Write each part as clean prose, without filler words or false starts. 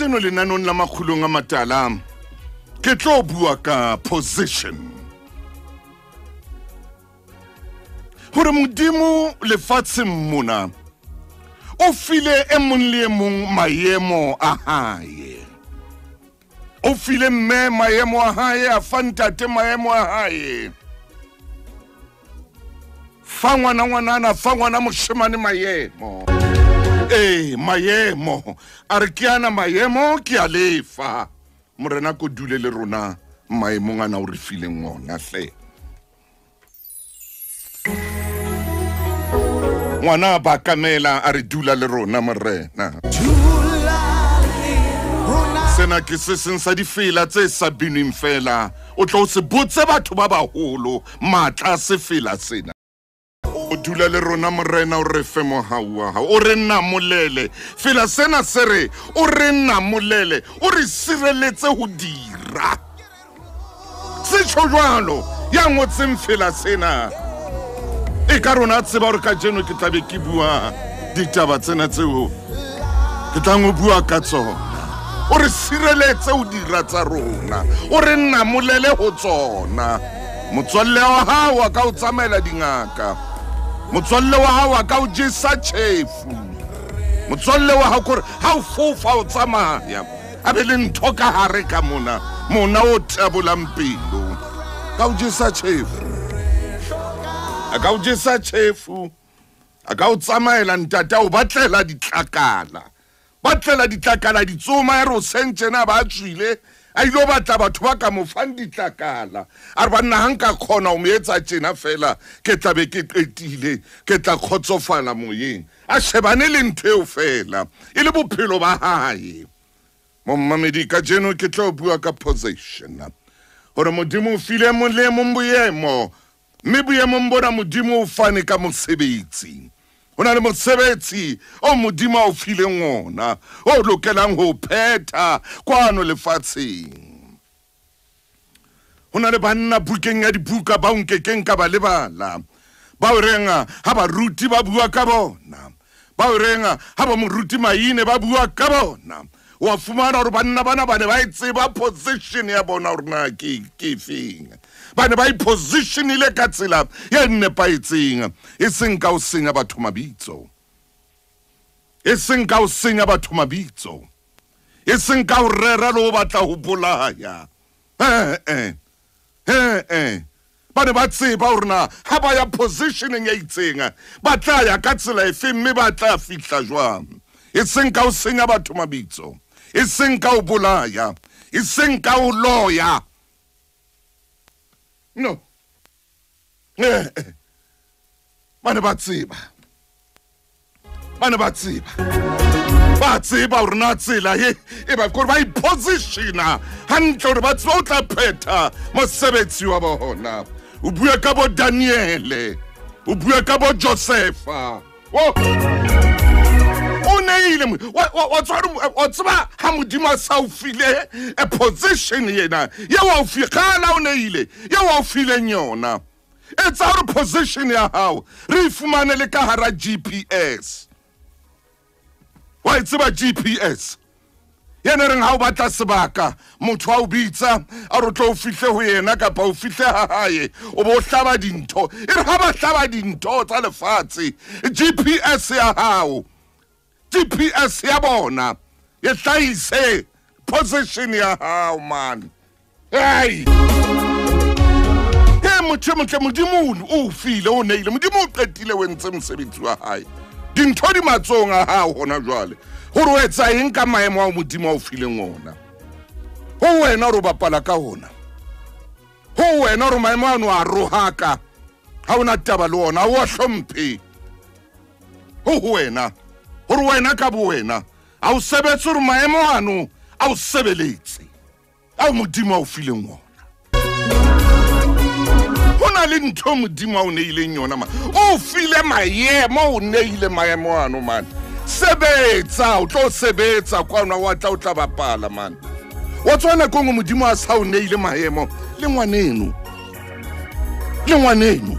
Kajeno lenanong la Makgulong a Matala ke tlo bua ka position. Hore Modimo lefatsheng mona o file e mong le e mong maemo a hae. O file mme maemo a hae, a fa ntate maemo a hae. Fa ngwana ngwanana, fa ngwana moshemane maemo. Ee, maemo. A re ke ana maemo, ke a lefa. Morena ko dule le rona maemong ana o re fileng ona hle. Ngwana ba kamela a re dula le rona morena. Sena ke se seng sa difela tse sa binweng fela. O tlo se botse batho ba baholo matla sefela sena. O dula le rona morena, o re fe mohau wa hao, o re namolele. Fela sena se re o re namolele, o re sireletse ho dira. Se tjho jwalo ya ngotseng fela sena. E ka rona tseba hore kajeno ke tla be ke bua ditaba tsena tseo ke tlang ho bua ka tsona. O re sireletse ho dira tsa rona, o re namolele ho tsona. Motswalle wa hao a ka o tsamaela dingaka, motswalle wa hao a ka o jesa tjhefu, motswalle wa hao kore ha o fofa o tsamaya a be le ntho ka hare ka mona, mona o tabolang pelo, ka o jesa tjhefu, a ka o jesa tjhefu, a ka o tsamaela ntata o batlela ditlakala, batlela ditlakala ditsoma ya re o sentjena ba tswile a ile batla batho ba ka mo fang ditlakala. A re banna ha nka kgona ho mo etsa tjena fela ke tla be ke qetile, ke tla kgotsofala moyeng. A shebane le ntho eo fela e le bophelo ba hae. Mommamedi, kajeno ke tlo bua ka position, hore Modimo o file mong le mong boemo, mme boemong bona Modimo o fane ka mosebetsi. Ho na le mosebetsi o Modimo a o fileng ona, o lokelang ho phetha kwano lefatsheng. Ho na le banna bukeng ya dibuka bao nkekeng ka ba lebala, bao reng ha baruti ba bua ka bona, bao reng ha ba moruti Maine ba bua ka bona. Wa fumana hore banna bana ba ne ba e tseba position ya bona hore na ke efeng. Ba ne ba ipositionile ka tsela e nepahetseng, e seng ka ho senya batho mabitso, e seng ka ho senya batho mabitso, e seng ka ho rera le ho batla ho bolaya. Ba ne ba tseba hore na ha ba ya positioneng e itseng ba tla ya ka tsela efe mme ba tla fihla jwang. E seng ka ho senya batho mabitso, e seng ka ho bolaya, e seng ka ho loya. No. Ba ne ba tseba. Ba ne ba tseba. Ba tseba hore na tsela e ba kore ba ipositiona hantle hore ba tsebe ho tla phetha mosebetsi wa bona. O bua ka bo Daniele, o bua ka bo Josefa. O neile wa tseba ha Modimo a sa o file a position yena ye wa o figala o neile ye wa o fileng yona. Etsa hore position ya hao re fumane le ka hara GPS. Wa e tseba GPS yena reng ha o batla sebaka, motho a o bitsa a re tlo o fihle ho yena kapa o fihle ha hae, o bo hlaba dintho. E re ha ba hlaba dintho tsa lefatshe, GPS ya hao, GPS ya bona e hlahise position ya hao man. Hey, he motho motle, Modimo o file, o neile, Modimo o qetile o entse mosebetsi wa hae. Dintho di matsohong a hao hona jwale, hore o etsa eng ka maemo ao Modimo a o fileng ona. Ho wena hore o bapala ka ona, ho wena hore maemo ano a rohaka, ha ona taba le ona, o a hlomphe. Ho wena hore wena ka bo wena a o sebetse hore maemo ano a o sebeletse ao Modimo a o fileng ona. Ho na le ntho Modimo a o neileng yona man. O file maemo, o neile maemo ano man. Sebetsa, o tlo sebetsa kwana wa tla o tla bapala man. Wa tswana kongo Modimo a sa o neile maemo le ngwaneno. Le ngwaneno.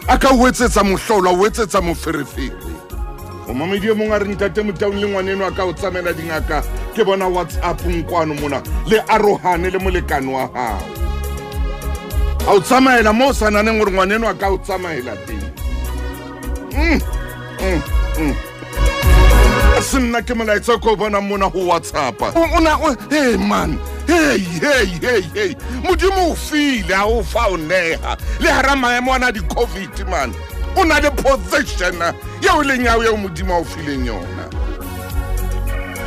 A ka o etsetsa mohlolo, o etsetsa moferefere. Momamedi e mong a re ntate Motaung le ngwaneno a ka o tsamaela dingaka, ke bona WhatsApp nkwano mona, le arohane le molekane wa hao. A o tsamaela mo o sa naneng gore ngwaneno a ka o tsamaela teng. Se nna ke molaetsa ko o bonang mona ho WhatsApp. Hey man, hey hey hey hey, Modimo o file, ha o fa o neha le hara maemo ana di-COVID man, o na le position eo e leng ya eo Modimo a o fileng yona.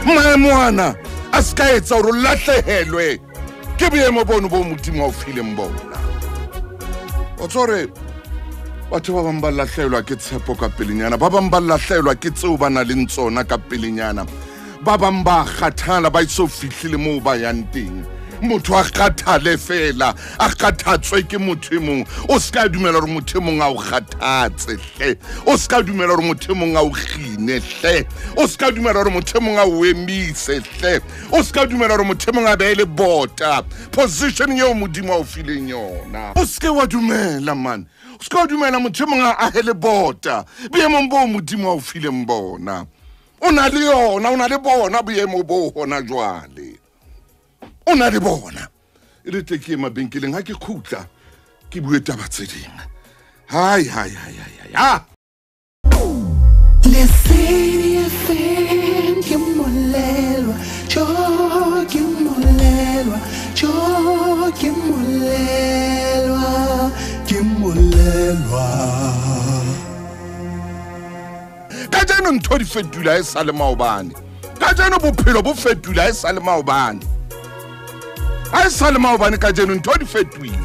Maemo ana a se ka etsa hore o lahlehelwe ke boemo bono bo Modimo a o fileng bona. O tsore batho ba bang ba lahlehelwa ke tshepo ka pelenyana, ba bang ba lahlehelwa ke tseo ba nang le tsona ka pelenyana, ba bang ba kgathala ba iso fihlile moo ba yang teng. Motho a kgathale fela, a kgathatswe ke motho e mong. O se ka dumela hore motho e mong a o kgathatse hle, o se ka dumela hore motho e mong a o kgine hle, o se ka dumela hore motho e mong a o emise hle, o se ka dumela hore motho e mong a behe le bota position eo Modimo a o fileng yona. O se ke wa dumela man, o se ke wa dumela motho e mong a ahe le bota boemong boo Modimo a o fileng bona. O na le yona, o na le bona boemo boo hona jwale, o na le bona. E re tle ke ye mabenkeleng, ha ke khutla ke bue taba tse ding. Hai hai hai hai hai. Lesedi FM ke molelwa, jo ke molelwa, jo ke molelwa, ke molelwa. Kajeno ntho di fetola e sa le maobane. Kajeno bophelo bo fetola e sa le maobane. Ha e sa le maobane, kajeno ntho di fetohile.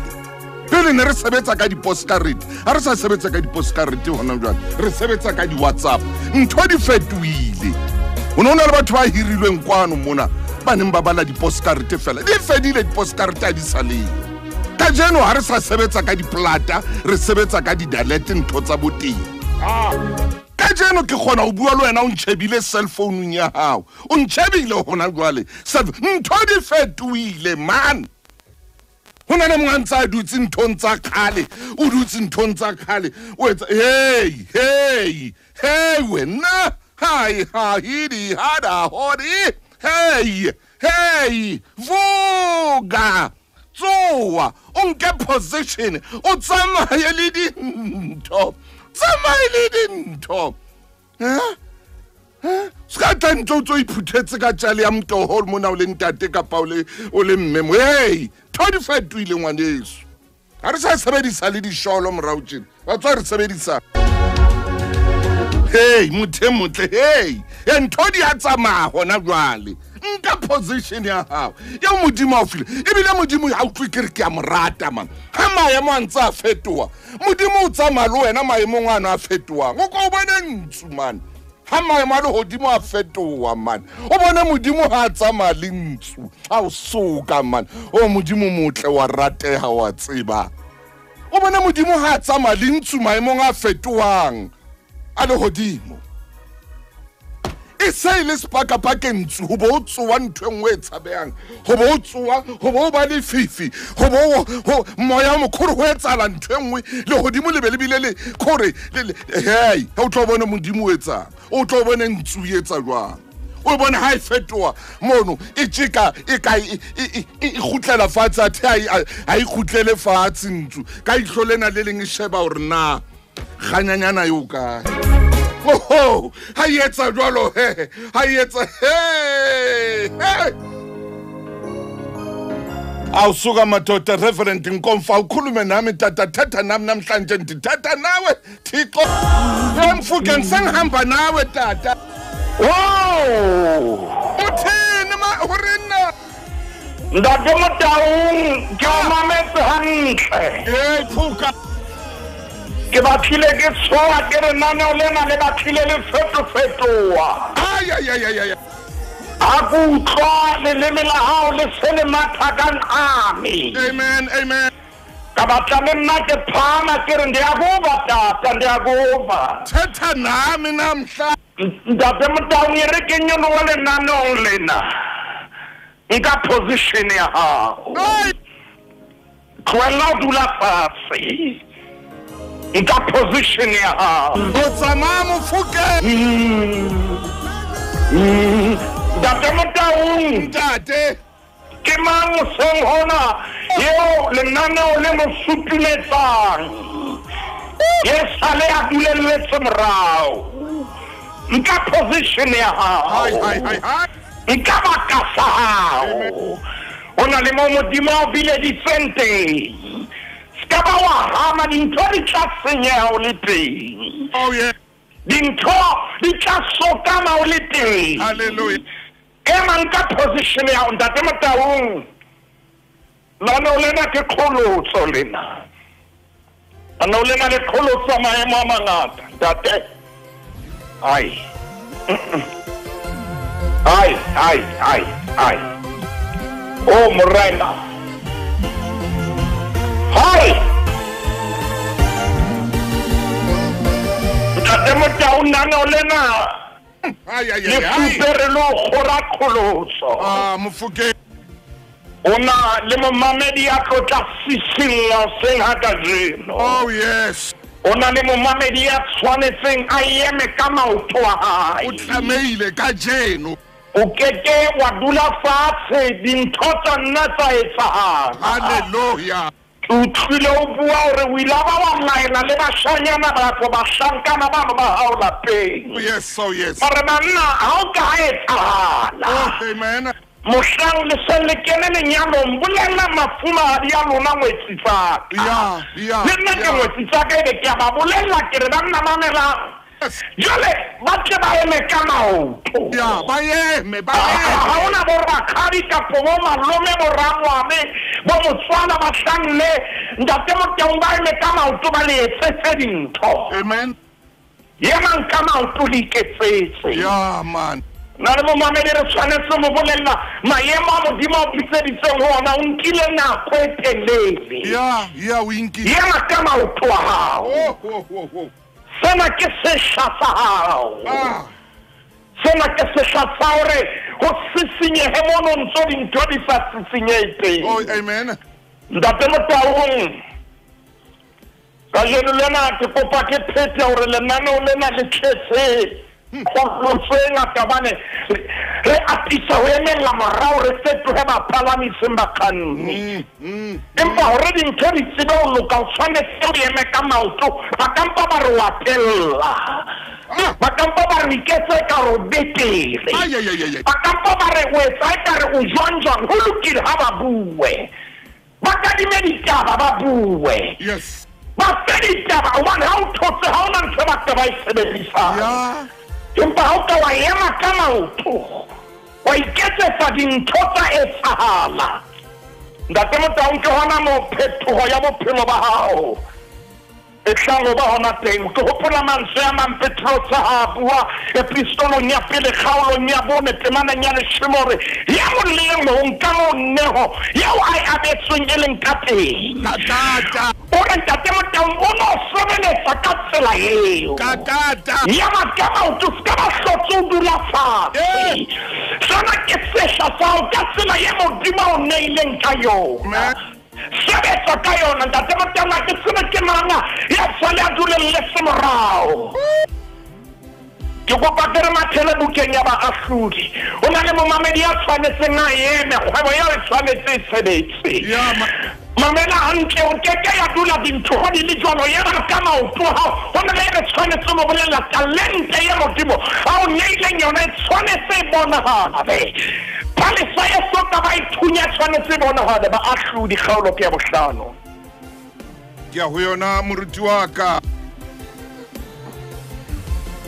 Pele ne re sebetsa ka di-postcard, ha re sa sebetsa ka di-postcard hona jwale, re sebetsa ka di-WhatsApp. Ntho di fetohile. Ho no na le batho ba hirilweng kwano mona ba neng ba bala di-postcard fela. Di fedile di-postcard ha di sa le. Kajeno ha re sa sebetsa ka diplata, re sebetsa ka di-dalete, ntho tsa boteng. Kajeno ke kgona ho bua le wena o ntjhebile cell phone ya hao, o ntjhebile hona jwale. Ntho di fetohile man. Ho na le mong a ntse a dutse nthong tsa kgale, o dutse nthong tsa kgale, o etsa hey hey hey wena, hai ha hidi hada hodi, hey hey, voga tsoa, o nke position, o tsamaye le dintho, tsamaye le dintho. Se ka tla ntho o tso iphuthetse ka tjale ya motoho mona o le ntate kapa o le mme mo. Hey, ntho di fetohile ngwaneso. Ha re sa sebedisa le disholo morao tjena, ba tswa re sebedisa. Hey, motho e motle, hey, ntho di a tsamaya hona jwale. Nka position ya hao eo Modimo a o file. Ebile Modimo ha utlwe ke re ke a mo rata man. Ha maemo a ntse a fetoha, Modimo o tsamaya le wena maemong ano a fetohang. O ko o bone ntsu man. Ha maemo a lehodimo a fetoha man, o bone Modimo ha a tsamaya le ntsu. Ha o soka man, o Modimo motle wa rateha wa tseba. O bone Modimo ha a tsamaya le ntsu maemong a fetohang a lehodimo. E se e le sepakapakeng ntsu, ho bo o tsoa ntho e nngwe e tshabehang, ho bo o tsoa, ho bo o ba lefifi, ho bo moya o mokhoro ho etsahala ntho e nngwe, lehodimo le be le bile le khore, hey, ha o tlo bone Modimo o etsang, o tlo bone ntsu e etsa jwang. O bone ha e fetoha mono, e tjeka, e ka e kgutlela fatshe, athe ha e kgutlele fatshe ntsu. Ka ihlo lena le leng e sheba hore na kganyanyana eo kae. Oho, ha e etsa jwalo he, ha e etsa he, he. Awusuka madoda, Reverend Nkomfa, ukhulume nami tata, thetha nami namhlanje, ndithetha nawe Thixo. Emfuke ngisengihamba nawe tata. Wow! Uthini ma hore nna? Ntate Motaung, ke o mametse hantle. Hey, phuka. Ke batlile ke tshoha ke re lenaneo lena le batlile le fetofetoha. Ai ai ai ai. Ha ke utlwa leleme la hao le se le matha ka nqame. Amen, amen. Ka batla le nna ke phama ke re ndiyakuva tata, ndiyakuva. Thetha nami namhla. Ntate Motaung, e re ke nyoloha lenaneong lena. Nka position ya hao. Tlohella ho dula fatshe. Nka position ya hao. O tsamaya Mofokeng. Ntate Motaung. Ntate. Ke mang hoseng hona eo lenaneo le mo supiletsang? Ye sale a dulelletse morao. Nka position ya hao. Nka baka sa hao. O na le mo Modimo a o bileditseng teng. Ska ba wa hama dintho di tla senyeha o le teng. Oh yeah. Dintho di tla sokama o le teng. Hallelujah. Ema nka position ya hao Ntate Motaung. Lenaneo lena ke qholotso lena. Lenaneo lena le qholotsa maemo a mangata. Ntate. Ai. Ai, ai, ai, ai. Oh Morena. Hai. Ntate Motaung lenaneo lena. Ai, ai, Le ai, ai. fupere le ho kgora qholotso. Ah, Mofokeng. O na le momamedi ya tlo tla sisilla hoseng ha kajeno. Oh yes. O na le momamedi ya tshwanetseng a eme ka maoto a hae. O tlamehile kajeno. O keke wa dula fatshe dintho tsa nna tsa etsahala. Hallelujah. Ke utlwile o bua hore o ile ba wa laela le bashanyana batho bahlankana bano ba hao lapeng. Oh yes, oh yes. Mare banna ha o ka etsahala. Oh amen. Mohlang le se le kene lenyalong, bolella mafumahadi a lona ngwetsi tsa ka. Yeah, yeah. Le nna ke ngwetsi tsa ka ebe ke a ba bolella ke re banna mamelang. Yes. Jwale ba tle ba eme ka maoto. Yeah, ba eme, ba eme. Ha hona bo rakgadi kapo bo malome bo rangwane bo motswala ba hlanne. Ntate Motaung ba eme ka maoto ba le etsetse dintho. Amen. Emang ka maoto le iketsetse. Yeah, man. Nna le momamedi re tshwanetse mo bolella maemo a Modimo a o bitseditseng ho ona o nkile nako e telele. Yeah, yeah, o inkile. Ema ka maoto a hao. Oh, oh, oh, oh. Sena ke sehla sa hao. Ah. Sena ke sehla sa hore ho sisinyehe mono ntso dintho di sa sisinyehe teng. Oh, amen. Ntate Motaung, kajeno lena ke kopa ke phete hore lenaneo lena le tletse qholotso e ngata hobane re atisa ho emella morao re fetohe bapalami seng bakganni. Empa hore dintho di tsebe ho loka o tshwanetse o eme ka maoto. Ba ka mpa ba re wa tella. Ba ka mpa ba re iketse ka re o betere. Ai, ai, ai, ai. Ba ka mpa ba re o etsa ekare o jwang jwang. Ho lokile ha ba bue. Ba kadime ditaba ba bue. Yes. Ba fe ditaba hobane ha o thotse ha hona ntho e ba ka ba e sebedisang. Yeah. Empa ha o ka wa ema ka maoto, wa iketsetsa dintho tsa etsahala. Ntate Motaung ke hona moo phetoho ya bophelo ba hao e tlang ho ba hona teng. Ke hopola mantswe a mang Petrose ha a bua epistolong ya pele kgaolong ya 4 temaneng ya 10 hore ya mong le e mong ka moo neho eo a e abetsweng e leng ka teng. Ka thata. O re Ntate Motaung o no sebeletsa ka tsela eo. Ka thata. Ema ka maoto, se ka ba hlotse o dula fatshe. Sena ke sehla sa hao ka tsela e Modimo a o neileng ka yona. Sebetsa ka yona Ntate Motaung, ha ke tsebe ke mang ya sale a dulelletse morao. Ke kopa ke re mathele bukeng ya baahlodi. Ho na le momamedi ya tshwanetseng a eme, kgwebo eo e tshwanetse e sebetse. Yeah, Mamela hantle, o keke ya dula dintho di le jwalo. Ema ka maoto a hao. Ho na le e re tshwanetse mo bolella talente ya Modimo a o neileng yona e tshwanetse e bonahale. Palesa e soka ba e thunya tshwanetse e bonahale. Baahlodi kgaolo ke ya 5. Ke ya ho yona moruti wa ka.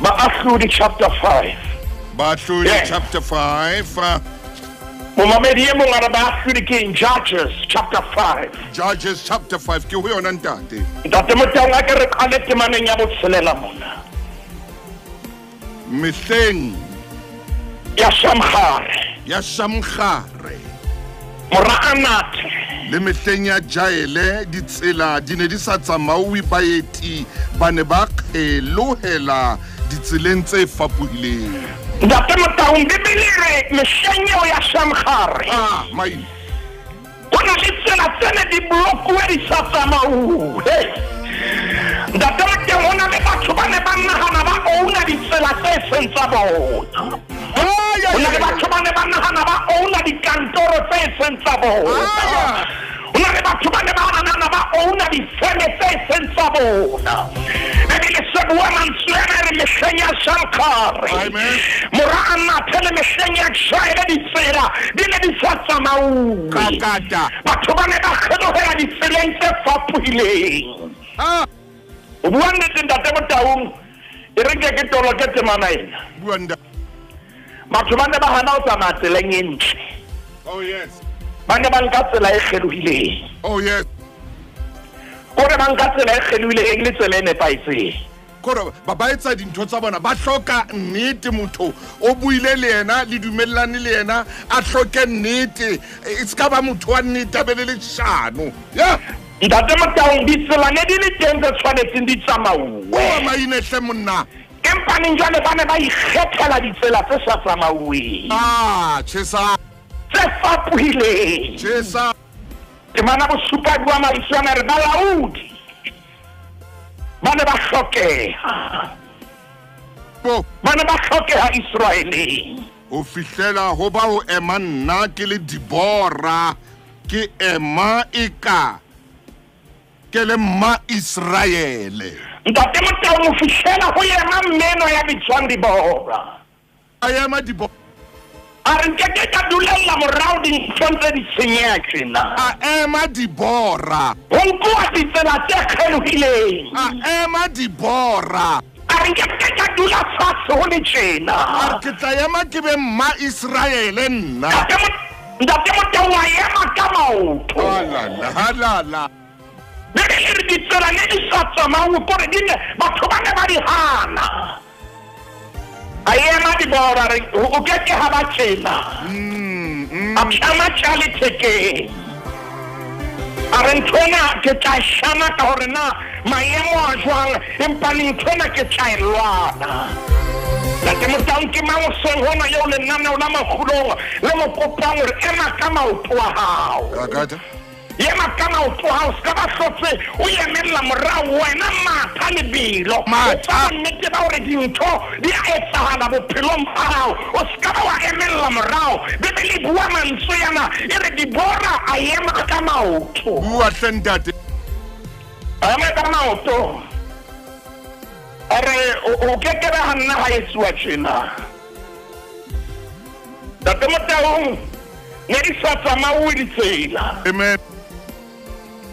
Baahlodi chapter 5. Baahlodi Yeah. chapter 5. Momamedi e mong a re baahlodi ke eng? Judges chapter 5. Judges chapter 5 ke ho yona ntate. Ntate Motaung a ke re qale temaneng ya 6 mona. Mehleng ya Shamgare. Ya Shamgare. Mora Anathe. Le mehleng ya Jaele ditsela di ne di sa tsamauwe baeti ba ne ba kgelohela ditseleng tse fapohileng. Ntate Motaung, Bibele e re mehleng eo ya Shamgare. Ah, mai. Ho na le tsela tse ne di blokuwe di sa tsamauwe. Ntate Moteng, ho na le batho ba ne ba nahana ba ouna ditsela tse seng tsa bona. Ho na le batho ba ne ba nahana ba ouna dikantoro tse seng tsa bona. Ho na le batho ba ne ba nahana ba ouna difeme tse seng tsa bona. Bibele se bua mantswe ana re mehleng ya Shamkare. Mora a mathe le mehleng ya Jaele ditsela di ne di sa tsamauwe. Batho ba ne ba kgelohela ditseleng tse fapohileng. O bua nnete Ntate Motaung, e re nke ke toloke temana ena. Batho ba ne ba hana ho tsamaya tseleng e ntle. Oh yes. Ba ne ba nka tsela e kgelohileng. Oh yes. Kore ba nka tsela e kgelohileng le tsela e nepahetseng. Kore ba ba etsa dintho tsa bona, ba hloka nnete. Motho o buile le yena, le dumellane le yena, a hloke nnete. E ska ba motho wa nnete a be le leshano. Yeah. Ntate Motaung, ditsela ne di le teng tse tshwanetseng di tsamauwe. Bua maine hle monna. Empa neng jwale ba ne ba ikgethela ditsela tse sa tsamauweng. Ah, tjhesa. Tse fapohileng. Tjhesa. Temana bosupa bua mantswe ana re balaodi ba ne ba hlokeha. Ba ne ba hlokeha Israeleng. Ho fihlela ho ba ho ema nna ke le Dibora, ke ema eka ke le mma Israele. Ntate Motaung, ho fihlela ho ema mmeno ya bitswang Dibora. A ema Dibora. A re nkeke ka dulella morao dinthong tse di senyeha tjena. A ema Dibora. Ho nkuwa ditsela tse kgelohileng. A ema Dibora. A re nkeke ka dula fatshe ho le tjena. A re ke tla ema ke be mma Israele nna. Ntate Motaung a ema ka maoto. Halala, halala. Bibele re ditsela ne di sa tsamauwe, kore di ne batho ba ne ba di hana. A ema Dibora re o ke ke ha ba tjena. A tlama tjale thekeng. A re nthwena ke tla shana ka hore na maemo a jwang, empa nthwena ke tla e lwana. Ntate Motaung, ke mang hoseng hona eo lenaneo la Makgulong le mo kopang hore ema ka maoto a hao. Kakata. Ema ka maoto a hao, se ka ba hlotse o emella morao wena matha lebelo. Matha. O nnete ba hore dintho di a etsahala bophelong ba hao. O se ka ba wa emella morao. Bibele e bua mantswe yana e re Dibora a ema ka maoto. Bua hle ntate. A ema ka maoto. A re o ke ke ba ha nna ha etsuwa tjena. Ntate Motaung, ne di sa tsamauwe ditsela. Amen.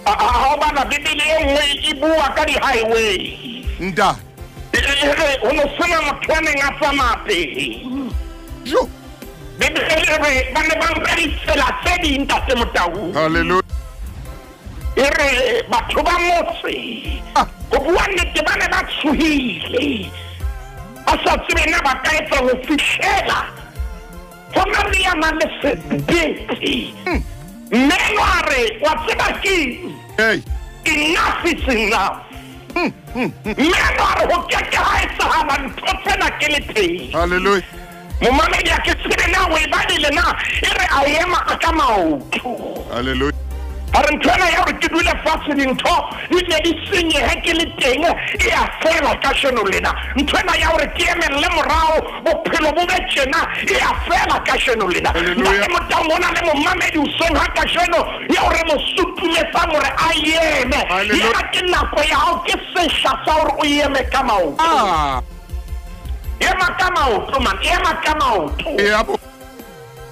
Ha o bala Bibele e nngwe e bua ka di-highway. Nta. E re ho no sena motho a neng a tsamaya teng. Jo. Bibele e re ba ne ba nka ditsela tse ding, Ntate Motaung. Hallelujah. E re batho ba motse ho bua nnete ba ne ba tshohile. Ba sa tsebe na ba ka etsa ho fihlela ho na le ya nang le sebete. Mmeno a re wa tseba keng? Hey. Enough is enough. Mmeno a re ho ke ke ha etsahala ntho tsena ke le teng. Hallelujah. Momamedi a ke tsebe na o e badile na e re a ema ka maoto. Hallelujah. A re nthwena ya hore ke dule fatshe dintho di ne di senyehe ke le teng e a fela kasheno lena. Nthwena ya hore ke emelle morao bophelo bo be tjena e a fela kasheno lena. Hallelujah. Ntate Motaung, ho na le momamedi hoseng ha kasheno ya hore mo sutumetsang hore a eme. Hallelujah. Ena ke nako ya hao, ke sehla sa hore o eme ka maoto. Ah. Ema ka maoto man, ema ka maoto. Yebo.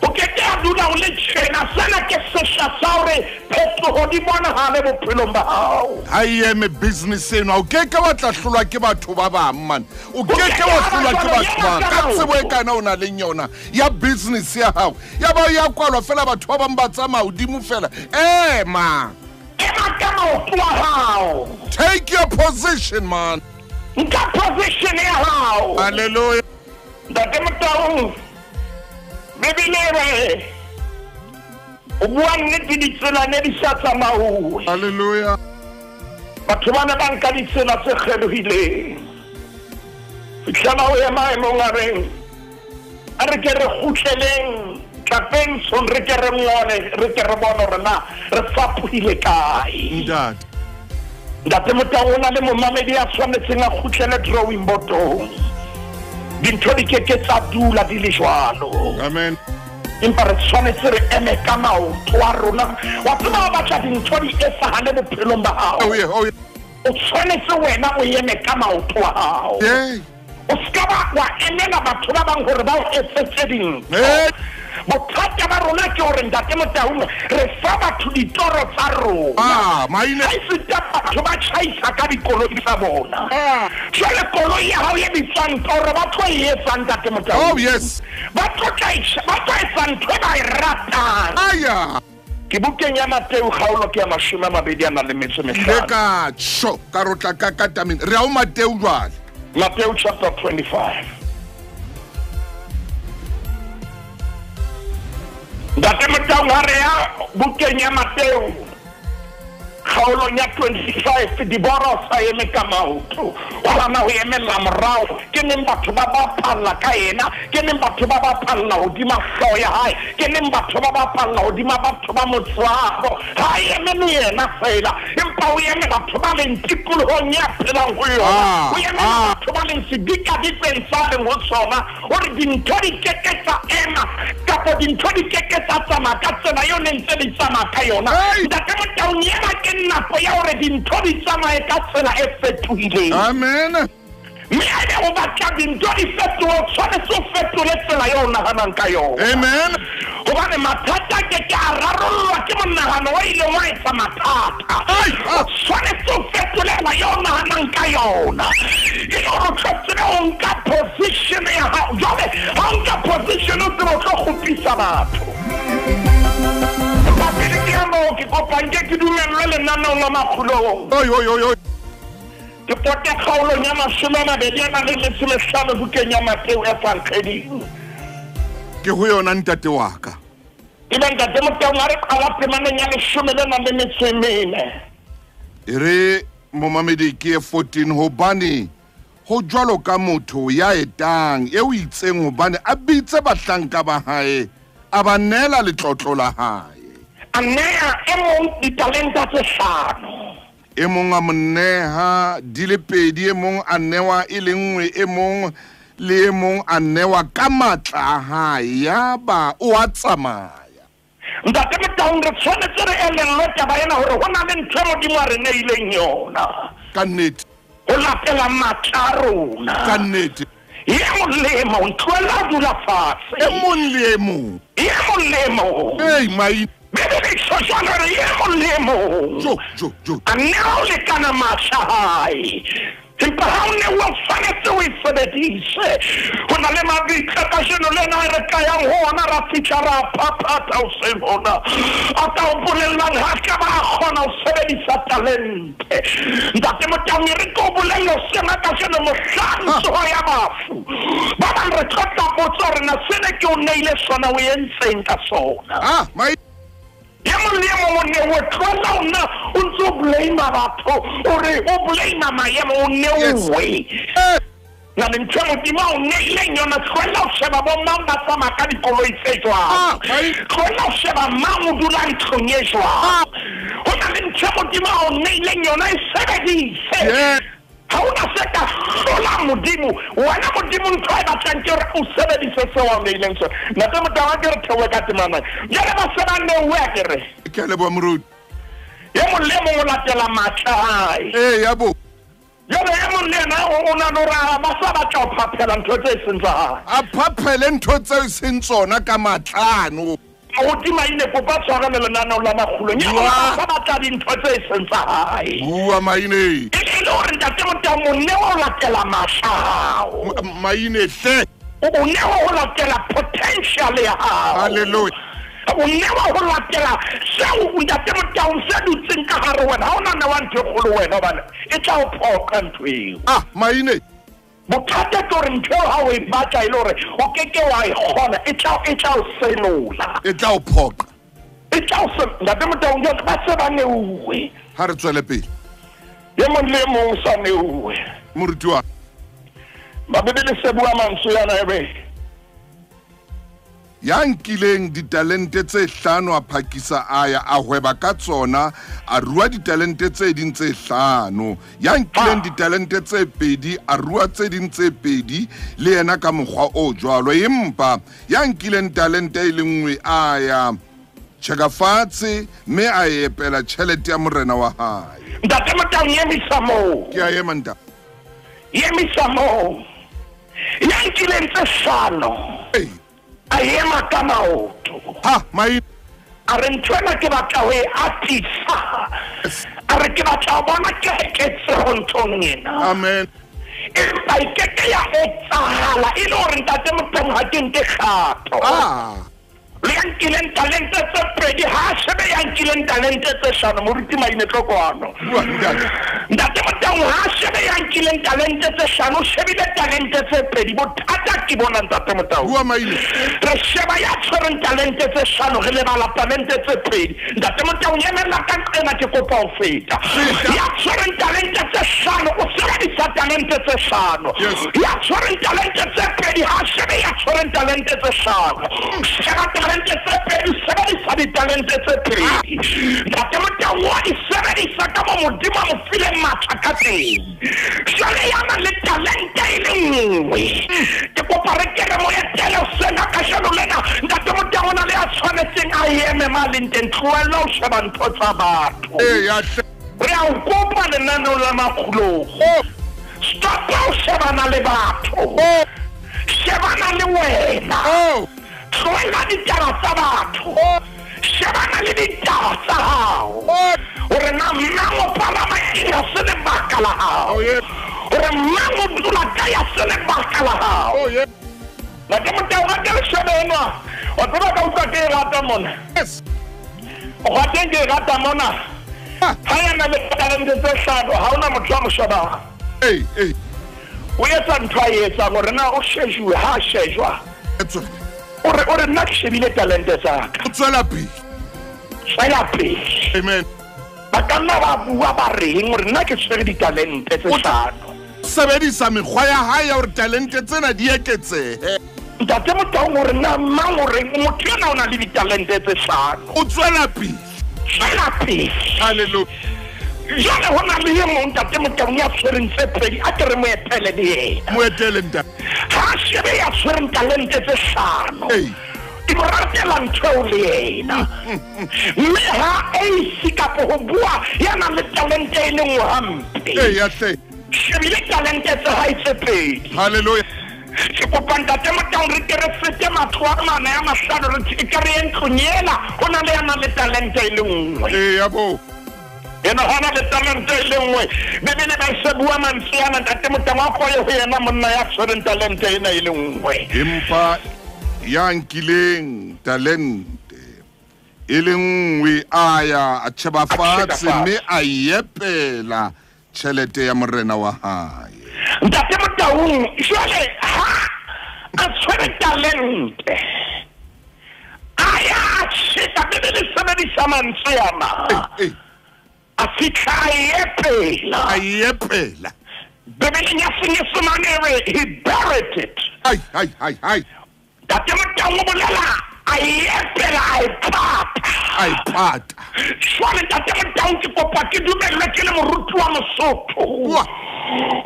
O ke ke a dula o le tjena, sena ke sehla sa hore phetoho di bonahale bophelong ba hao. Ha e eme business eno, o ke ke wa tla hlolwa ke batho ba bang man. O ke ke wa hlolwa ke batho ba ka tsebo e kana o na leng yona ya business ya hao. Ya ba ya kwalwa fela batho ba bang ba tsamaya hodimo fela. Ema. Ema ka maoto a hao. Take your position man. Nka position ya hao. Hallelujah. Ntate Motaung, Bibele e re o bua nnete ditsela ne di sa tsamauwe. Hallelujah. Batho ba ne ba nka ditsela tse kgelohileng. Fihlela o ema e mong a reng, a re ke re kgutleleng tlapeng song, re ke re ngole, re ke re bone hore na re fapohile kae. Ntate. Ntate Motau, o na le momamedi ya tshwanetseng a kgutlele drawing boardong. Dintho di keke tsa dula di le jwalo. Amen. Empa re tshwanetse re eme ka maoto a rona. Wa tseba ha o batla dintho di etsahale bophelong ba hao. Oh yeah, oh yeah. O tshwanetse wena o eme ka maoto a hao. Yeah. O ska ba wa emela batho ba bang hore ba o etsetse dintho. Hey. Bothata ba rona ke hore Ntate Motaung re fa batho ditoro tsa rona. Ah, maine. Ha esita batho ba tjhaisa ka dikoloi tsa bona. Ah. Jwale koloi ya hao e bitswang toro ba tlo e etsang Ntate Motaung. Oh yes. Ba tlo tla ba tlo etsa ntho e ba e ratang. Aya. Ke bukeng ya Mateu kgaolo ke ya 25. Le ka tjho ka rotla ka katameng. Re a o Mateu jwale. Mateu chapter 25. Ntate Motaung ha re ya bukeng ya Mateu kgaolong ya 25 diboro sa eme ka maoto. O hana ho emella morao. Ke neng batho ba bapalla ka yena, ke neng batho ba bapalla hodima hlooho ya hae, ke neng batho ba bapalla hodima batho ba motswako. Ha eme le yena fela, empa o eme batho ba leng tikolohong ya phelang ho yona. O eme batho ba leng sedikadikeng sa leng ho sona, hore dintho di keke tsa ema kapa dintho di keke tsa tsamaya ka tsela eo ne ntse di tsamaya ka yona. Ntate Motaung, ena ke nako ya hore dintho di tsamaye ka tsela e fetohileng. Amen. Mme haebe o batla dintho di fetohe, o tshwanetse o fetole tsela eo o nahanang ka yona. Amen. Hobane mathata a keke a rarollwa ke monahano o ileng wa etsa mathata. O tshwanetse o fetole tsela eo o nahanang ka yona. E le hore o tlo tsebe ho nka position ya hao. Jwale ha o nka position o tsebe o tlo kgopisa batho. Pele ke ya moo ke kopang ke ke dumellwe lenaneong la Makgulong. Oi oi oi oi. Ke pote kgaolong ya 25 bukeng ya Mateu Evangeli. Ke ho yona ntate wa ka. Ebe Ntate Motaung ha re qala temaneng ya 14. E re momamedi ke 14 hobane ho jwalo ka motho ya etang eo itseng hobane a bitse bahlanka ba hae a ba neela letlotlo la hae. A nea e mong ditalenta tse 5. E mong a mo neha di le 2, e mong a newa e le 1, e mong le e mong a newa ka matla a hae, yaba o a tsamaya. Ntate Motaung, re tshwanetse re elellwe taba ena hore ho na le ntho e Modimo a re neileng yona. Ka nnete. Ho latela matla a rona. Ka nnete. E mong le e mong, tlohella ho dula fatshe. E mong le e mong. E mong le e mong. Ei, mai. Bibele e tjho jwalo hore e mong le e mong. Jo, jo, jo. A nea ho lekana matla a hae. Empa ha o ne o tshwanetse o e sebedise. Ho na le mabitla kajeno lena re tla yang ho ona ra fihla ra phaphatha hoseng hona. A ka o bolellang ha ka ba kgona ho sebedisa talente. Ntate Motaung, re tlo bolella hoseng ha kajeno mohlang tsoho ya bafu. Ba bang re tlo tla botsa hore na sena ke o neile sona o entseng ka sona. Ah, mai. E mong le e mong o ne o tlohella ho nna o ntso blame batho, o re o blame maemo o neuwe. Na le ntho e Modimo a o neileng yona, tlohella ho sheba bo mang ba tsamaya ka dikoloi tse jwang. Tlohella ho sheba mang o dula ntlong e jwang. Ho na le ntho e Modimo a o neileng yona, e sebedise. Ha ona se ka hlola Modimo. Wena Modimo ntho e batlang ke hore o sebedise seo a o neileng sona. Ntate Motaung, ke re theohe ka temana. Jwale ba se ba neuwe a ke re. Ke a leboha moruti. E mong le mong o latela matla a hae. Ee, ya bo. Jwale e mong le yena o na le hore ba sa batla ho phaphela ntho tse seng tsa hae. A phaphele ntho tse seng tsona ka matlano. Hodima ile kopa tshwarelo lenaneo la Makgulong. Ya bona ba batla dintho tse seng tsa hae. Bua maine. E le hore Ntate Motaung o newa ho latela matla a hao. Maine hle. O newa ho latela potential ya hao. Hallelujah. O newa ho latela seo Ntate Motaung se dutseng ka hare wena. Ha ona newa ntho e kgolo wena hobane e tla o phoqa ntho eo. Ah, maine. Bothata ke hore ntho eo ha o e batla e le hore o keke wa e kgona, e tla o senola. E tla o phoqa. E tla o Ntate Motaung, jwale ba se ba neuwe. Ha re tswele pele. E mong le e mong o sa neuwe. Moruti wa. Ba Bibele se bua mantswe yana ebe. Ya nkileng ditalente tse hlano a phakisa a ya a hweba ka tsona a rua ditalente tse ding tse hlano. Ya nkileng ditalente tse pedi a rua tse ding tse pedi le yena ka mokgwa o jwalo. Empa ya nkileng talente e le nngwe a ya tjheka fatshe mme a epela tjhelete ya morena wa hae. Ntate Motaung, emisa moo. Ke a ema ntate. Emisa moo. Ya nkileng tse hlano a ema ka maoto. Ha, mai. A re ntho ena ke batla ho e atisa. A re ke batla ho bona keketseho nthong ena. Amen. Empa e keke ya etsahala e le hore ntate Motaung ha ke nke kgato. Le ya nkileng talente tse pedi ha a shebe ya nkileng talente tse hlano. Moruti Maine tlo kwano. Ntate Motaung ha a shebe ya nkileng talente tse hlano, o shebile talente tse pedi. Bothata ke bona ntate Motaung. Bua Maine. Re sheba ya tshwereng talente tse hlano, re lebala talente tse pedi. Ntate Motaung emella ka nqena ke kopa ho feta. Ya tshwereng talente tse hlano o sebedisa talente tse hlano. Ya tshwereng talente tse pedi ha a shebe ya tshwereng talente tse hlano. Sheba talente tse pedi, sebedisa ditalente tse pedi. Ntate Motaung wa di sebedisa ka mo Modimo a mo fileng matla ka teng. Jwale ya nang le talente e le nngwe, ke kopa re ke re mo etele hoseng ha kajeno lena. Ntate Motaung o na le ya tshwanetseng a eme ma leng teng. Tlohella ho sheba ntho tsa batho. Re a o kopa lenaneo la Makgulong. Stop ho shebana le batho. Shebana le wena. Tlohella ditaba tsa batho. Shebana le ditaba tsa hao. Hore na mang o palama eng ha se lebaka la hao. Hore mang o dula kae ha se lebaka la hao. Ntate Motaung a ke le shebe enwa. Wa tseba ka utlwa ke e rata mona. O rateng ke e rata mona. Ha ya na le talente tse hlano ha hona motho a mo shebang. O etsa ntho a e etsang hore na o shejuwe ha a shejwa. O re nna ke shebile talente tsa ka. O tswela pele. Tswela pele. Amen. Ba ka nna ba bua ba reng hore nna ke tshwere ditalente tse hlano. Sebedisa mekgwa ya hae ya hore talente tsena di eketsehe. Ntate Motaung hore na mang o reng motho ena o na le ditalente tse hlano. O tswela pele. Tswela pele. Hallelujah. Jwale ho na le e mong ntate Motaung ya tshwereng tse pedi, a ke re mo etele le yena. Mo etele ntate. Ha shebe ya tshwereng talente tse hlano. Ke mo ratela ntho eo le yena. Mme ha a ise kapo ho bua ya nang le talente e le nngwe hampe. Shebile talente tse hae tse pedi. Hallelujah. Ke kopa ntate Motaung re ke re fete matlo a mane a mahlano re ke re ye ntlong ena ho na le ya nang le talente e le nngwe. Eya bo. Yena hana le talente e le nngwe. Bibele ba se bua mantswe ana ntate Motaung a koye ho yena monna ya tshwereng talente ena e le nngwe. Empa ya nkileng talente e le nngwe a ya a tjheba fatshe mme a epela tjhelete ya morena wa hae. Ntate Motaung jwale ha a tshwere talente a ya a tjheka. Bibele sebedisa mantswe ana. A fihla a epela. A epela. Bibeleng ya Senyesemane e re he buried it. Ai ai ai ai. Ntate Motaung o bolela a epela, a e pata. A e pata. Jwale ntate Motaung ke kopa ke dumellwe ke le moruti wa Mosotho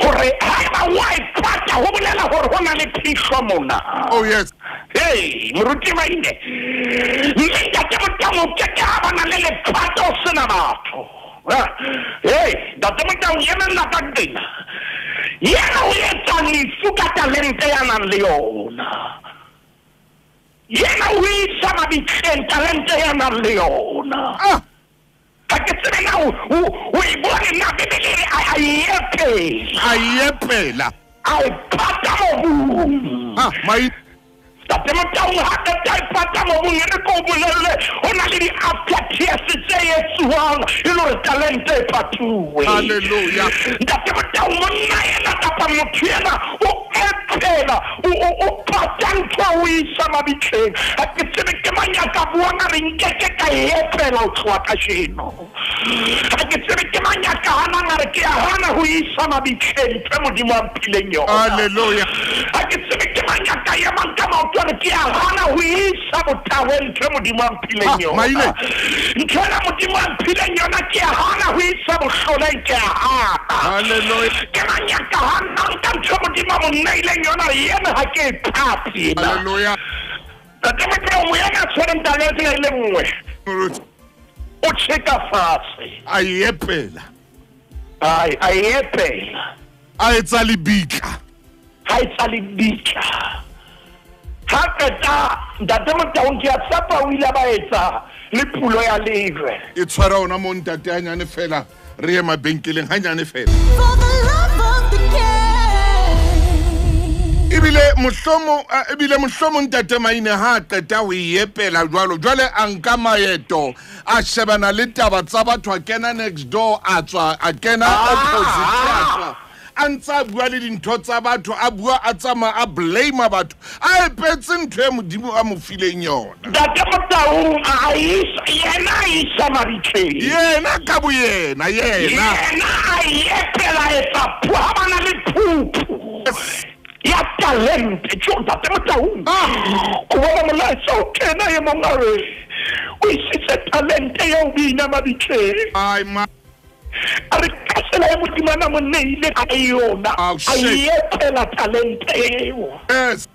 hore haeba wa e pata ho bolela hore ho na le phihlo mona. Oh yes. Hey, moruti Maine. Mme ntate Motaung o ke ke ha bana le lephato o sena batho. Hey, ntate Motaung emella ka tena. Yena o etsa lefu ka talente ya nang le yona. Yena o isa mabitleng talente ya nang le yona. Ka ke tsebe na o e bone na Bibele a e epela. A e epela. A e pata mobung. Mai. Ntate Motaung ha qeta e pata mobung e re ko bolelle ho na le di-after tears tse etsuwang e le hore talente e patuwe. Hallelujah. Ntate Motaung monna ena kapa motho ena o epela, o pata ntho o isa mabitleng. Ha ke tsebe ke mang ya ka buang a re nkeke ka e epela ho tloha kajeno. Ha ke tsebe ke mang ya ka hanang a re ke a hana ho isa mabitleng ntho e Modimo a mphileng yona. Hallelujah. Ha ke tsebe ke mang ya ka emang ka maoto a re ke a hana ho isa botahweng ntho e Modimo a mphileng yona. Ntho ena Modimo a mphileng yona ke a hana ho isa bohloleng, ke a hana. Ke mang ya ka hanang ka ntho e Modimo a mo neileng yona, yena ha ke e phaphe ena. Ntate Motaung, moena a tshwereng talente e le nngwe, o tjheka fatshe. A e epela. Ai, a e epela. A etsa lebitla. Ha etsa lebitla. Ha qeta Ntate Motaung, ke a tshepa o ile ba etsa le pulo ya lejwe. E tshwara ona mo ntate hanyane fela, re ye mabenkeleng hanyane fela. For the love of the game. Ebile mohlomo ntate Maine ha qeta ho e epela jwalo, jwale a nka maeto, a shebana le taba tsa batho, a kena next door, a tswa, a kena opposite, a tswa. A ntse a bua le dintho tsa batho, a bua a tsamaya a blame batho, a epetse ntho e Modimo a mo fileng yona. Ntate Motaung a isa, yena a isa mabitleng. Yena ka bo yena, yena. Yena a epela etsa phu, ha bana le phuphu. Ya talente, tjo, Ntate Motaung. Ko bona molaetsa o kena e mong a re, o isitse talente eo bina mabitleng. Ai, ma. A re ka tsela e Modimo a mo neile ka yona, Oh, a shit. epela talente eo. Yes.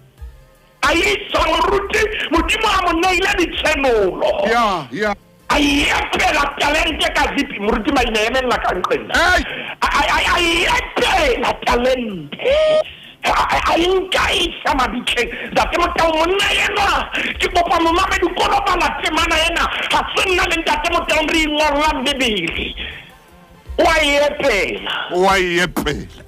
A isa moruti, Modimo a mo neile ditshenolo. Yeah, yeah. A epela talente ka zipi, moruti Maine emella ka nqena. Hey. A epela talente. A nka isa mabitleng. Ntate Motaung, monna enwa, ke kopa momamedi ko lo bala temana ena. Ha se nna le Ntate Motaung re ingollang Bibele. Wa e epela. Wa e epela.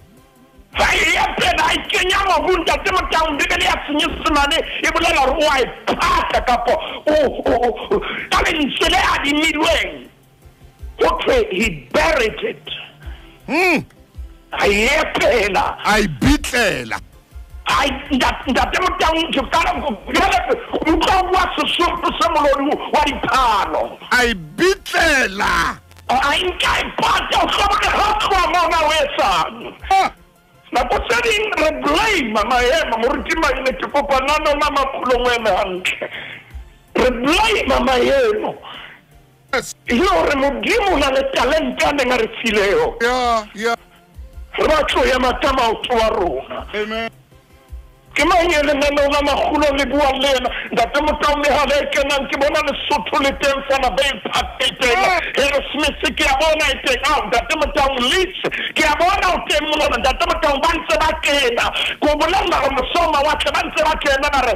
Ha e epela, a e kenya mobung, Ntate Motaung, Bibele ya Senyesemane e bolela hore o a e phata kapo o ka lentswe le adimilweng. Ho thwe he buried it. A e epela. A e bitlela. Ai, Ntate Motaung, ke qala ho jwale o utlwa o bua Sesotho se molodi wa diphalo. A e bitlela. A nka e pata, o hlokomele ha o tloha mona o etsang. Nako tse ding re blame maemo, moruti Maine, ke kopa nano la maphulong o eme hantle. Re blame maemo. Yes. E le hore Modimo o na le talente a neng a re file yona. Yeah, yeah. Re batlo ema ka maoto a rona. Amen. Ke mang e lenaneo la makgolo le buang le yena? Ntate Motaung, mehala e kenang, ke bona Lesotho le teng fana, ba e phate teng. Harrismith ke a bona e teng. Ao, Ntate Motaung, Leeds ke a bona o teng monana. Ntate Motaung, ba ntse ba kena. Ke o bolella hore moso mawatle ba ntse ba kena, ba re,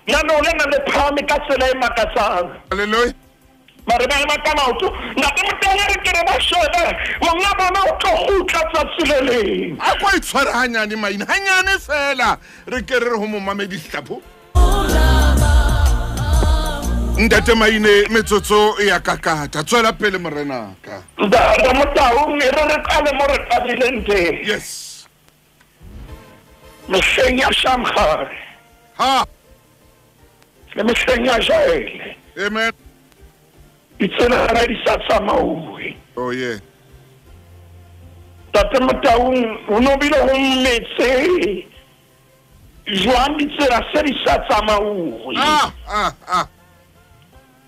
lenaneo lena le phahame ka tsela e makatsang. Hallelujah. Ba re ba ema ka maoto. Ntate Motaung, re ke re ba shebe, monga bona o tlo kgutla tsatsi le leng. A ko e tshware hanyane, Maine, hanyane fela. Re ke re re ho momamedi Hlapho. Ntate Maine, metsotso e ya kakata. Tswela pele, morenaka. Ntate Motaung, e re re qale mo re qadileng teng. Yes. Mehleng ya Shamgare. Ha. Le mehleng ya Jaele. Amen. Ditsela ha di sa tsamauwe. Oh yeah. Ntate Motaung, ho no bile ho mmetse jwang ditsela se di sa tsamauwe.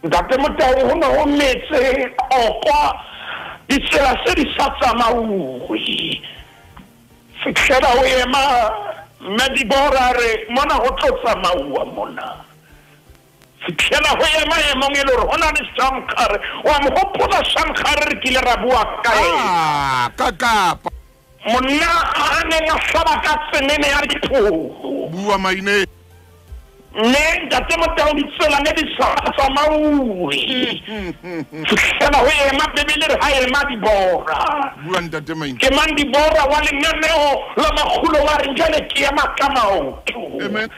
Ntate Motaung, ho no ho mmetse okwa ditsela se di sa tsamauwe. Fitlhela ho ema mme Dibora re mona ho tlo tsamauwa mona. Fitlhela ho ema e mong e le hore ho na le Shamgare. Wa mo hopola Shamgare re kile ra bua ka ena. Ka Kapa. Monna a neng a hlaba ka tsenene ya diphoho. Bua Maine. Mme Ntate Motaung, ditsela ne di sa tsamauwe. Fitlhela ho ema Bibele re ha ema Dibora. Bua Ntate Maine. Ke mang Dibora wa lenaneo la makgulo wa re jwale ke ema ka maoto. Amen.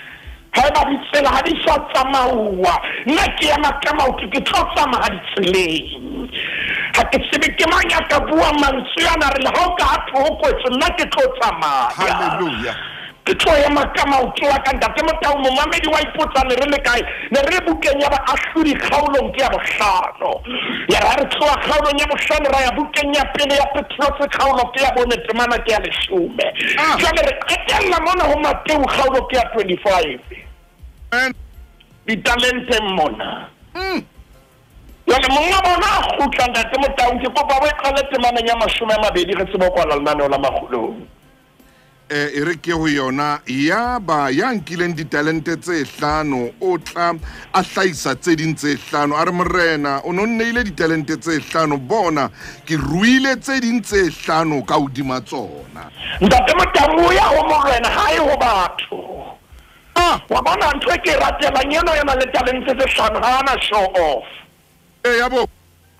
Haeba ditsela ha di sa tsamauwa, nna ke ema ka maoto, ke tlo tsamaya ditseleng. Ha ke tsebe ke mang ya ka buang mantswe ana, re le ha o ka ha thwe ho kwetswe, nna ke tlo tsamaya. Hallelujah. Ke tlo ema ka maoto a ka. Ntate Motaung, momamedi wa ipotsa ne re le kae? Ne re le bukeng ya Baahlodi kgaolong ke ya bohlano. Ya ra re tloha kgaolong ya bohlano ra ya bukeng ya pele ya Petrose kgaolo ke ya bone temana ke ya leshome. Jwale re qetella mona ho Mateu kgaolo ke ya 25. Ditalente mona. Jwale monga bona a kgutla Ntate Motaung, ke kopa o e qale temaneng ya 20 re tsebe ho kwala lenaneo la makgolong. E re ke ho yona ya ba ya nkileng ditalente tse 5 o tla a hlahisa tse ding tse 5 a re morena o no nneile ditalente tse 5 bona ke ruile tse ding tse 5 ka hodima tsona. Ntate Motaung o ya ho morena ha e ho batho. Wa bona ntho e ke e ratelang eno ya na le talente tse 5 ha ana show off. Ya bo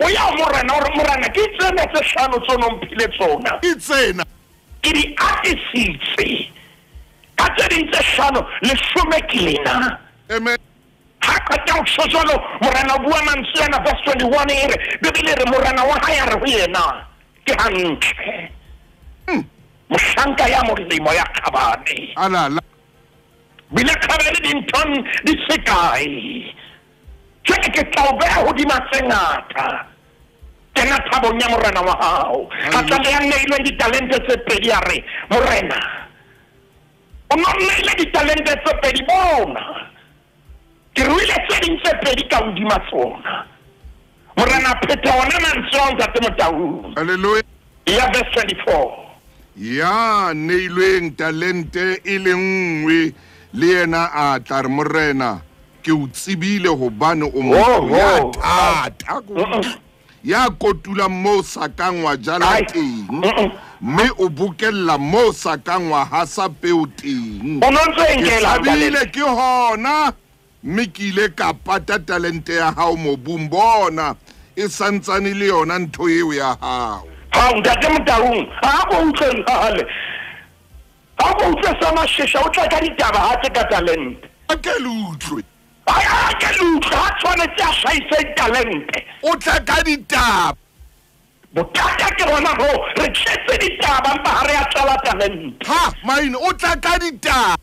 o ya ho morena o re morena ke tsena tse 5 tse no mphile tsona. Ke tsena ke di atisitse ka tse ding tse 5 10 ke lena. Amen. Ha qeta ho tjho jwalo morena o bua mantswe ana verse 21 e re Bibele e re morena wa hae a re ho yena ke hantle. Mohlanka ya molemo ya kgabane. Alala. Bile kgabane dinthong di se kae. Jwale ke tla o beha hodima tse ngata. Kena thabong ya morena wa hao. A tla le ya neilweng ditalente tse 2 a re morena o no nneile ditalente tse 2 bona ke ruile tse ding tse 2 ka hodima tsona. Morena a phetha ona mantswe ao Ntate Motaung. Hallelujah. Ya verse 24. Ya neilweng talente e le nngwe le yena a tla re morena ke o tsebile hobane o motho ya thata ya kotula mo sa kang wa jala teng mme o bokella mo sa kang wa hasa peo teng. O no ntse e nkela tsebile ke hona mme ke ile ka pata talente ya hao mobung bona e santsane le yona ntho eo ya hao. Ha Ntate Motaung ha ko utlwe hale. Ha ko utlwe sa mashesha o tla ka ditaba ha tse ka talente. A ke le utlwe. A ke le utlwe ha tshwanetse a hlahise talente. O tla ka ditaba. Bothata ke rona ho re tletse ditaba mpa ha re a tlala talente. Ha maine o tla ka ditaba.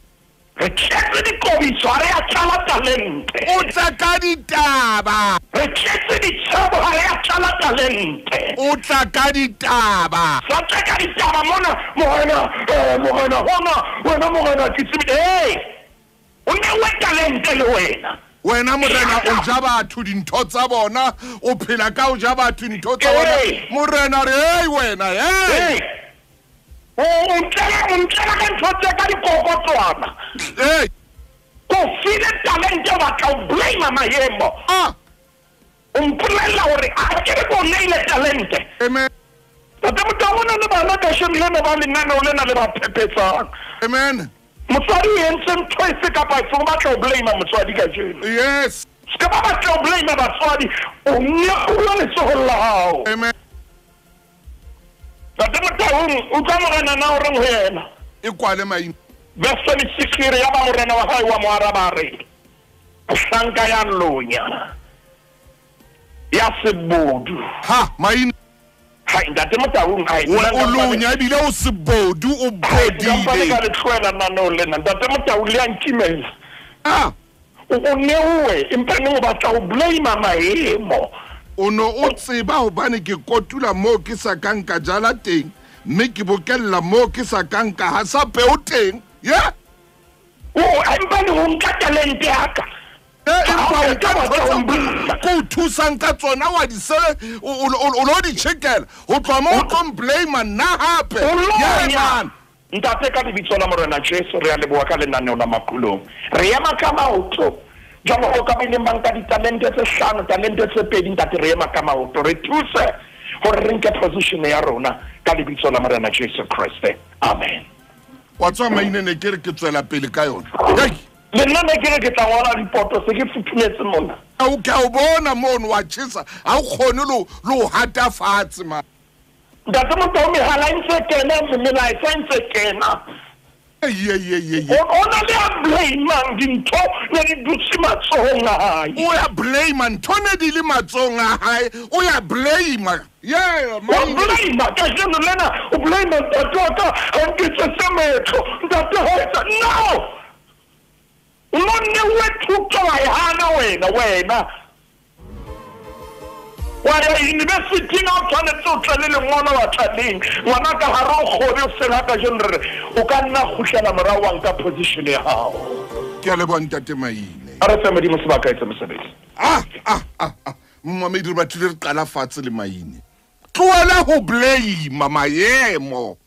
Re tletse dikobiso ha re a tlala talente. O tla ka ditaba. Re tletse ditshebo ha re a tlala talente. O tla ka ditaba. Sa tla ka ditaba mona morena morena hona wena morena ke tsebile. Hey! O newe talente le wena. Wena morena o ja batho dintho tsa bona, o phela ka o ja batho dintho tsa bona. Morena re hey wena hey. O ntlela ka ntho tse ka dikokotswana. Hey. Ko file talente wa tla o blame maemo. Ah. O mpolella hore a ke re ko neile talente. Amen. Ntate Motaung o na le bana kasheno lena ba lenaneo lena le ba phepetsang. Amen. Motswadi o entse ntho efe kapa efe o batla ho blame motswadi kajeno. Yes. Se ka ba batla ho blame batswadi o nyeola letsohong la hao. Amen. Ntate Motaung utlwa morena na o reng ho yena. E kwale maina. Verse 26 e re ya ba morena wa hae wa mo araba a re mohlanka ya lonya ya sebodu. Ha maina. Hai Ntate Motaung hai o lonya ebile o sebodu o bodile. Nka ka le tlohela naneo lena Ntate Motaung le a nkimela. Ah. O newe empa ne o batla ho blame maemo. O no o tseba hobane ke kotula mo ke sa kang ka jala teng mme ke bokella mo ke sa kang ka hasa peo teng. Yeah. O empa ne o nka talente ya ka. Empa o ka batla ko thusang ka tsona wa di sele o lo di checkela ho tloha mo o tlo blame nna hape. Yeah man. Ntate ka lebitso la morena Jesu re a leboha ka lenaneo la makulong. Re ema ka maoto jwalo o ka ba ileng ba nka ditalente tse 5 talente tse 2 ntate re ema ka maoto re thuse hore re nke position ya rona ka lebitso la morena Jesu Kriste. Amen. Wa tswa maine ne ke re ke tswela pele ka yona. Hey. Le nna ne ke re ke tla ngola dipoto se ke futhumetse mona. O ka o bona mono wa tjhesa ha o kgone lo lo hata fatshe ma. Ntate Motaung mehala e ntse kena melaetsa e ntse kena. O na le a blame dintho ne di dutse matsohong a hae. O ya blame ntho ne di le matsohong a hae. O ya blame. Yeah, o blame kajeno lena o blame ntate wa ka ha nketsetse meetlo ntate ha etsa no. O no newe thuto wa e hana wena. Wa ya university na o tshwanetse o tle le lengolo wa tlaleng ngwana ka hare o kgone o sela kajeno re o ka nna kgutlela morao wa nka position ya hao. Ke a leboha ntate Maine. A re fe Modimo sebaka etse mosebetsi. Momamedi re batlile re qala fatshe le Maine. Tlohela ho blame maemo.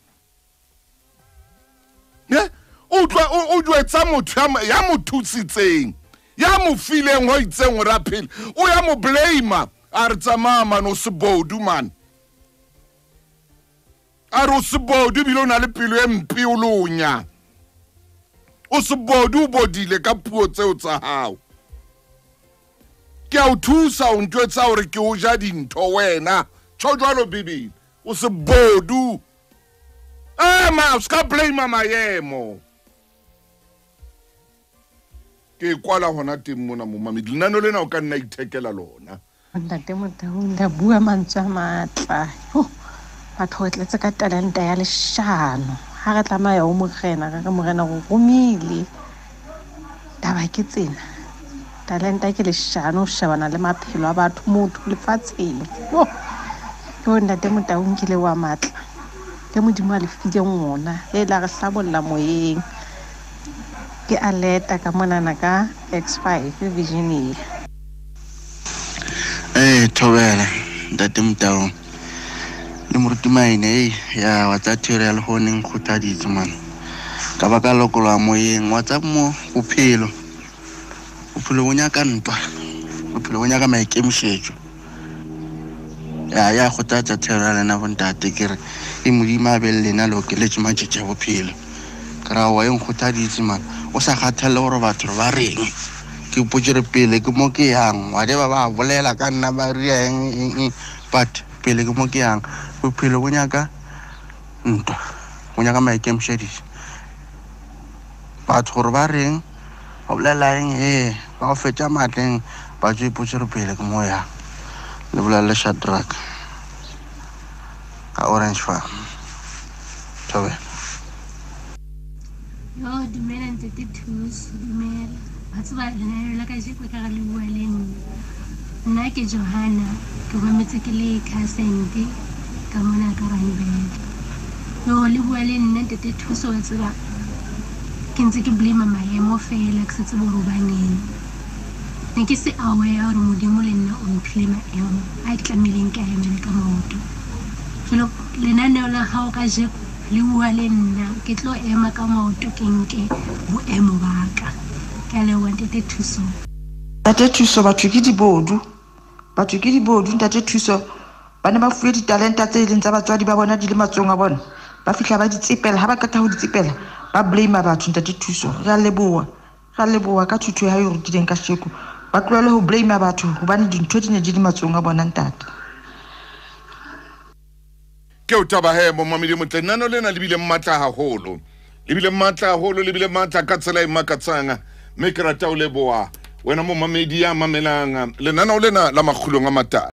Ne? O utlwa o jwetsa motho ya mo thusitseng, ya mo fileng ho itseng hore a phele, o ya mo blame a re tsamaya man o sebodu man. A re o sebodu ebile o na le pelo e mpe o lonya. O sebodu o bodile ka puo tseo tsa hao. Ke a o thusa o ntjwetsa hore ke o ja dintho wena. Tjho jwalo Bibele. O sebodu. Ma o ska blame maemo. Ke kwala hona teng mona momamedi. Lenano lena o ka nna ithekela lona. Ntate Motaung la bua mantswe a matla. Batho re tletse ka talenta ya leshano. Ha re tlamaya ho morena, re re morena go romile. Taba ke tsena. Talenta ke leshano ho shebana le maphelo a batho motho lefatsheng. Yo ntate Motaung ke le wa matla. Ke Modimo a le fileng ona. E la re hlabolla moyeng. Ke aleta ka monana ka X5 Virginia. Thobela ntate Motaung le moruti Maine ya wa tsa theory ya lehoneng kgothaditse man. Ka baka lokoloha moyeng wa tsa mo bophelo. Bophelo bo nyaka ntwa. Bophelo bo nyaka maikemišetšo. Ya kgothatsa theory ya lena bontate ke re e Modimo a be le lena le okeletše matšatši a bophelo. Ke ra wa e nkgothaditse man. O sa kgathalle gore batho ba reng. Ke ipotse re pele ke mo ke yang. Wa deba ba bolela ka nna ba ria eng but pele ke mo ke yang. Bophelo bo nyaka ntwa. Bo nyaka maikemišetšo. Batho gore ba reng ba bolela eng ba go fetša matleng ba tšo ipotse re pele ke mo yang. Le bolela le Shadrack ka Orange Farm. Thobela. Yo, dumela ntate Thuso, dumela. Ba tseba lenaneo la kajeko ka re le bua le nna. Nna ke Johanna, ke rometse ke le Khasente ka mona ka Randburg. Yo, le bua le nna ntate Thuso wa tseba. Ke ntse ke blame maemo fela ke se tsebe hore hobaneng. Ne ke se aware hore Modimo le nna o mphile maemo a tlamehileng ke a emele ka maoto. Jwalo lenaneo la hao kajeko le bua le nna ke tlo ema ka maoto ke nke boemo ba ka. Ke a leboha ntate Thuso. Ntate Thuso batho ke dibodu. Batho ke dibodu ntate Thuso. Ba ne ba fuwe ditalenta tse leng tsa batswadi ba bona di le matsong a bona. Ba fihla ba di tsepela, ha ba qeta ho di tsepela ba blame batho ntate Thuso. Re a leboha. Re a leboha ka thuto ya hao e rutileng ka sheko. Ba tlohele ho blame batho hobane dintho di ne di le matsong a bona ntate. Ke o taba he momamedi motle nano lena le bile matla haholo. Le bile matla haholo, le bile matla ka tsela e makatsang. Mme ke rata o leboha wena momamedi ya mamelang lenaneo lena la Makgulong a Matala.